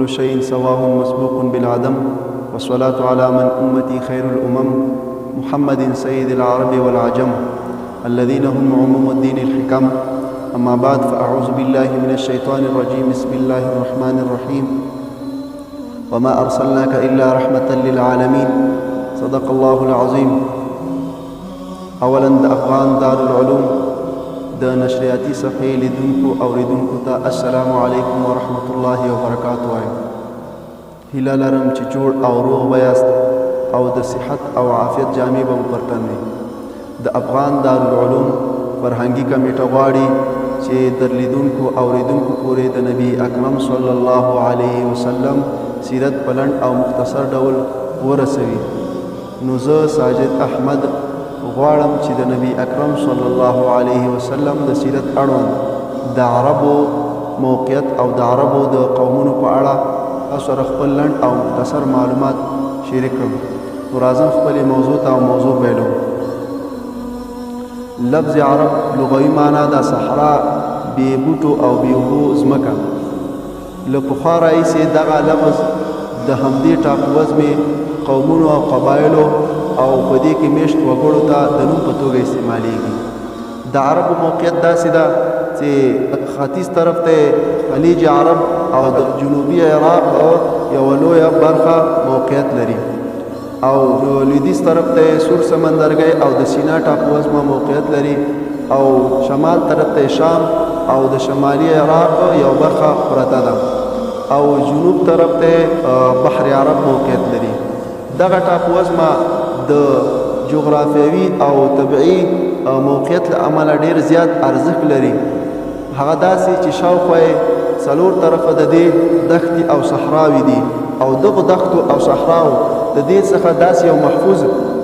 كل شيء سواه مسبوق بالعدم، والصلاة على من أمتي خير الأمم، محمد سيد العرب والعجم الذين هم عموم الدين الحكم. أما بعد، فأعوذ بالله من الشيطان الرجيم. بسم الله الرحمن الرحيم. وما أرسلناك إلا رحمة للعالمين. صدق الله العظيم. اولا د افغان دارالعلوم د نشریاتي صفحې لیدونکو اوریدونکو ته السلام علیکم ورحمت الله وبرکاتو وایم. هیله لرم چې جوړ او روغ به یاست او د صحت او عافیت جامې به مو پر تن وي. د افغان دارالعلوم فرهنګي کمیټه غواړي چې در لیدونکو اوریدونکو پورې د نبی اکرم صلی الله علیه وسلم سیرت په لنډ او مختصر ډول ورسوي. نو زه ساجد احمد غواړم چې د نبی اکرم صلی الله علیه وسلم د سیرت اړوند د عربو موقعیت او د عربو د قومونو په اړه تاسو سره خپل لنډ او مختصر معلومات شریک کړم. نو راځم خپلې موضوع ته او موضوع پیلوم. لفظ عرب لغوي معنا د صحرا، بې بوټو او بې اوبو ځمکه. له پخوا راهیسې دغه لفظ د همدې ټاپووزمې قومونو او قبایلو او په دې کې مېشت وګړو ته د نوم په توګه استعمالېږي. د عربو موقعیت داسې ده چې ختیځ طرف ته یې خلیج عرب او د جنوبي عراق یوه لویه برخه موقعیت لري او لویدیځ طرف ته یې سور سمندرګی او د سینا ټاپووزمه موقعیت لري او شمال طرف ته یې شام او د شمالي عراق یوه برخه پرته ده او جنوب طرف ته بحر عرب موقعیت لري. دغه ټاپووزمه د جغرافیوي او طبعي موقعیت له امله ډیر زیات ارزښت لري، هغه داسې چې شاوخوا یې څلور طرفه د دې دښتې او صحراوې دي او دغو دښتو او صحراو د دې څخه داسې یو محفوظ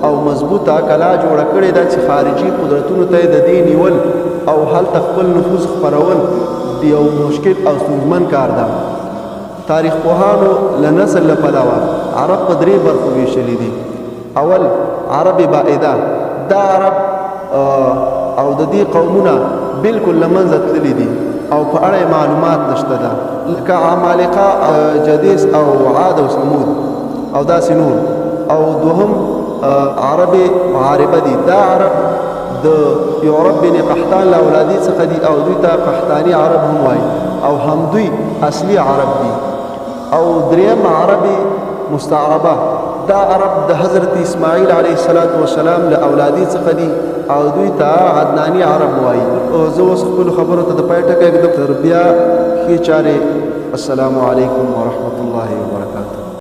او مضبوطه کلا جوړه کړې ده چې خارجي قدرتونو ته یې د دې نیول او هلته خپل نفوذ خپرول د یو مشکل او ستونزمن کار ده. تاریخ پوهانو له نسل له پلوه عرب په درې برخو ویشلي دي. اول عرب بائده، دا عرب او د دې قومونه بالکل له منځه تللي دي او په اړه یې معلومات نشته ده، لکه عمالقه، جدیس او عاد او ثمود او داسې نور. او دوهم عرب معاربه دي، دا عرب د یعرب بن قحطان له اولادې څخه دي او دوی ته قحطاني عرب هم وایي او همدوی اصلي عرب دي. او دریم عرب مستعربه، دا عرب د حضرت اسماعیل علیه السلام له اولادې څخه دي او دوی ته عدناني عرب وایي. زه اوس خپلو خبرو ته د پای ټکی ږدم. تر بیا ښې چارې. السلام علیکم ورحمت الله وبرکاته.